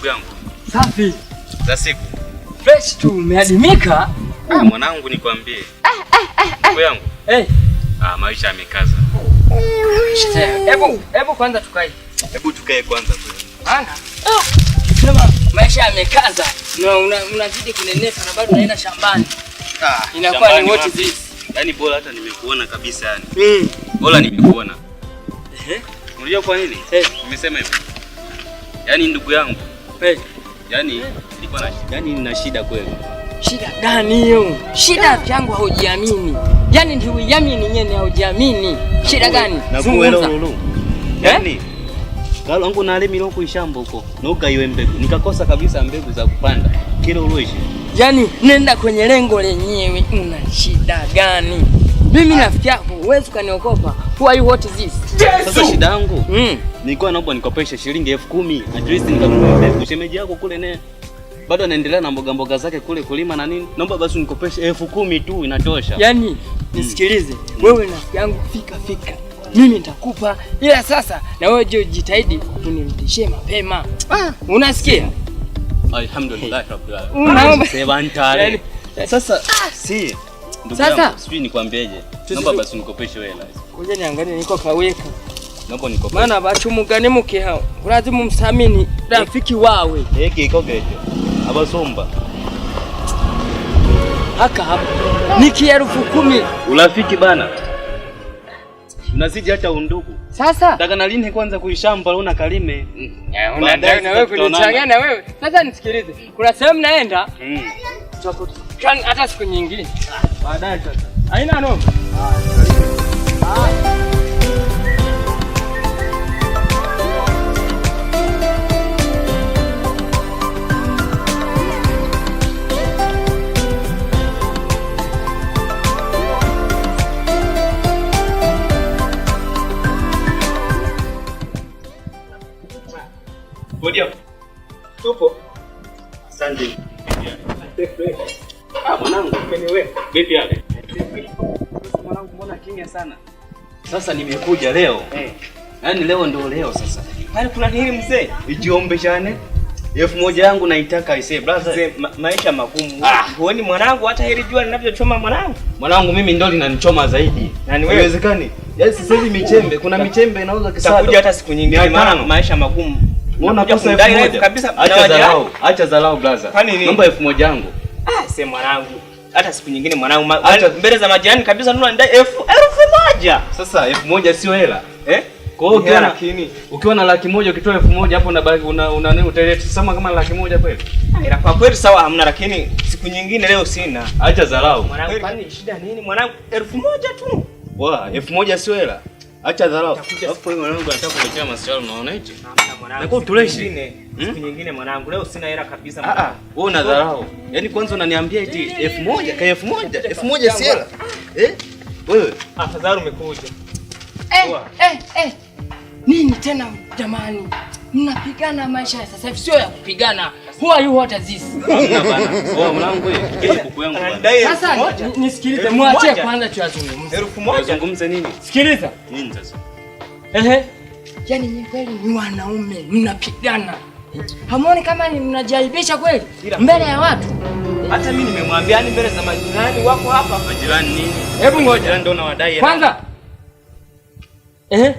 Ndugu yangu. Safi. Za siku. Fresh tu umeadimika. Ah, mwanangu nikwambie. Ndugu yangu. Eh. Ah, maisha yamekaza. Hebu hebu kwanza tukae. Hebu tukae kwanza kule. Maana sema maisha yamekaza na unazidi kunenepa na bado unaenda shambani. Ah, Inakuwa ni what is this? Yaani bora hata nimekuona kabisa yani. Mm. Bora nimekuona. Ehe. Unajua kwa nini? Eh. Nimesema hivyo. Yaani ndugu yangu, Eh. yaani nilikuwa na yaani nina shida kweli. Shida gani hiyo? Shida vyangu haujiamini. Yaani ndio ujiamini nyene haujiamini. Shida gani? Zungumza. Yaani kalongo nalimile kuishamba huko nogaiwe mbegu nikakosa kabisa mbegu za kupanda kile uloishi. Yaani nenda kwenye lengo lenyewe, una shida gani? Mimi rafiki yako huwezi ukaniokopa. Who are you, what is this? Sasa shida yangu Mm. nilikuwa naomba nikopeshe shilingi 10,000 at least nikanunue mbegu. Shemeji yako kule naye bado anaendelea na mboga mboga zake kule kulima na nini. Naomba basi unikopeshe 10,000 tu inatosha. Yaani nisikilize, wewe rafiki yangu fika fika. Mimi nitakupa ila sasa na wewe je, jitahidi unirudishie mapema. Unasikia? Alhamdulillah rabbil alamin. Unaomba Sebantare. Yaani, Sasa si ndugu Sasa? yangu, sijui nikwambieje. Naomba basi unikopeshe wewe hela. Ngoja niangalie niko kaweka. Naomba unikopeshe. Maana bachumugane mukeha urazimu msamini rafiki wawe Hiki iko gejo. Abasomba. haka hapa niki 10,000 Urafiki bana. Unazidi hata undugu. sasa. Nataka na lini kwanza kuishamba una kalime. Unataka na wewe kunichanganya na wewe. Sasa nisikilize, kuna sehemu naenda Mm. tutakutana hata siku nyingine. Baadaye sasa. Haina noma. Tupo. Asante. Ah, mwanangu. Vipi yale? Sasa mwanangu, mbona kimya sana? Sasa nimekuja leo. Eh. Yaani leo ndo leo sasa. Pale kuna nini mzee? Ijiombeshane. 1,000 yangu naitaka aisee brother. Mzee, maisha magumu. Ah. Huoni mwanangu hata hili jua linavyochoma mwanangu? Mwanangu mimi ndo linanichoma zaidi. Nani wewe? Haiwezekani. Yaani sasa hivi michembe, kuna michembe inauza kisado. Takuja hata siku nyingine Mia maana tano. maisha magumu. Mbona Nakuja kosa kudai elfu live moja? kabisa na Acha majirani. dharau, acha dharau brother. Kwani nini? Naomba 1,000 yangu. Ah, sema mwanangu. Hata siku nyingine mwanangu Acha- mbele za majirani kabisa ndio unanidai 1,000. Sasa 1,000 sio hela. Eh? Kwa hiyo Ni hela ukiwa na lakini. ukiwa na 100,000 ukitoa 1,000 hapo unabaki una nini utaleta sema kama 100,000 kweli? Ah, ila kwa kweli sawa hamna lakini siku nyingine leo sina. Acha dharau. Mwanangu kwani shida nini mwanangu? 1,000 tu. Wa, 1,000 sio hela. Acha dharau. Takuja Alafu wewe mwanangu anataka kuletea masuala unaona hicho? Hamna mwanangu. Na kwa Siku utuleshi. nyingine, siku nyingine mwanangu leo sina hela kabisa. Ah ah, wewe una dharau. Yaani kwanza unaniambia eti 1,000, ka 1,000, 1,000 si hela. Eh? Wewe Afadhali umekuja. Eh, eh, eh. Nini tena jamani? Mnapigana maisha ya sasa hivi sio ya kupigana. Who are you, what is this? hamna bana. Wewe mwanangu wewe, kikeni kuku yangu bana. Ananidai elfu Sasa moja. nisikilize, Elfu mwachie moja. kwanza tuyazungumze. 1,000. Unazungumza nini? Sikiliza. Nini sasa? Ehe. Yaani nyinyi kweli ni wanaume mnapigana. Hamuoni kama ni mnajaribisha kweli Ila- mbele ya watu? Hata mimi nimemwambia yani mbele za majirani wako hapa. Majirani nini? Hebu ngoja. Majirani ndio unawadai hela. Kwanza. Ehe.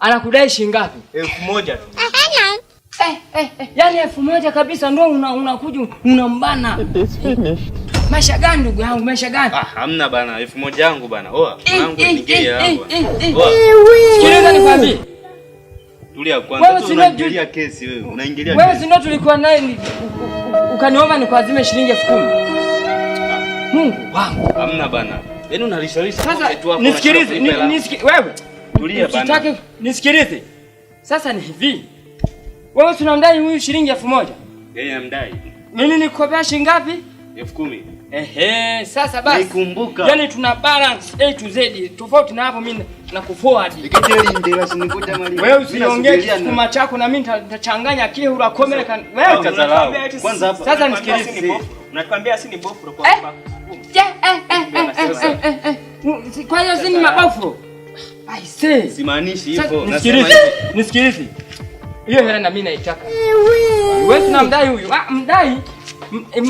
Anakudai shilingi ngapi? 1,000 tu. Eh, eh, eh. Yaani 1,000 kabisa ndio unakuja unambana. Maisha gani ndugu yangu, maisha gani? Ah, hamna bana, 1,000 yangu bana. Oa, Eh, mwanangu eh, nigie eh, hela yangu. eh, eh, Oa, Sikiliza nikwambie. tulia kwanza. Wewe Tu si ndio unaingilia kesi wewe. Unaingilia Wewe kesi. si ndio tulikuwa naye ukaniomba nikuazime shilingi 10,000. Mungu wangu. Hamna bana. Yaani unalishalisha Sasa pocket wako, nisikilize, unashindwa kulipa hela. wewe. Tulia bana. Usitake nisikilize. Sasa ni hivi. Wewe tunamdai huyu shilingi 1,000. Yeye anamdai Mimi nikukopea shilingi ngapi? 10,000. Ehe, sasa basi. Nikumbuka. Yaani tuna balance A to Z. Tofauti na hapo mimi na kuforward. Wewe usiongee kisukuma chako na mimi nitachanganya kihura komele kan. Wewe Acha dharau. Kwanza hapa. Sasa nisikilize. Unatuambia si ni bofro kwa Eh? kwa. Je, eh, eh, eh, eh, eh, eh, eh. Kwa hiyo si ni mabofu. I say. Simaanishi Sasa hivyo. Nasema nisikilize. hivi. Nisikilize. Hiyo hela na mimi naitaka. Wewe tunamdai huyu. Ah, mdai.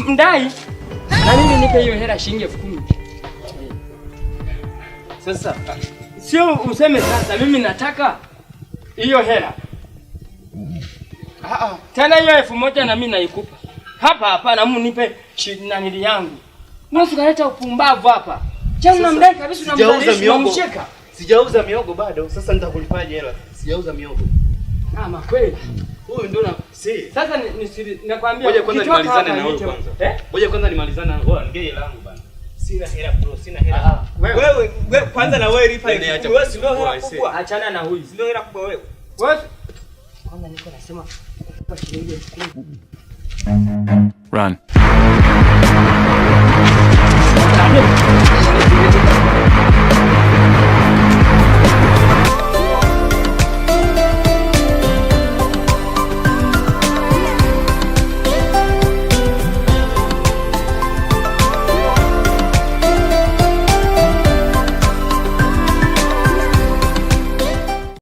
Mdai. Na mimi nipe hiyo hela shilingi 10,000. Sasa sio useme sasa mimi nataka hiyo hela. Ah. Tena hiyo 1,000 na mimi naikupa. Hapa hapa na nipe nanili yangu. Wewe ukaleta upumbavu hapa. Chana unamdai kabisa, unamdai unamshika. Sijauza miogo bado. Sasa nitakulipaje hela? Sijauza miogo. Ah, makweli. Huyu ndio na si. Sasa nakwambia ngoja kwanza nimalizane na huyu kwanza. Ngoja kwanza nimalizane na wewe, ngee hela yangu bana. Sina hela bro, sina hela. Wewe kwanza na wewe lipa. Wewe si ndio hela kubwa. Achana na huyu. Si ndio hela kubwa wewe. Wewe kwanza niko nasema kwa shilingi 10,000. Run.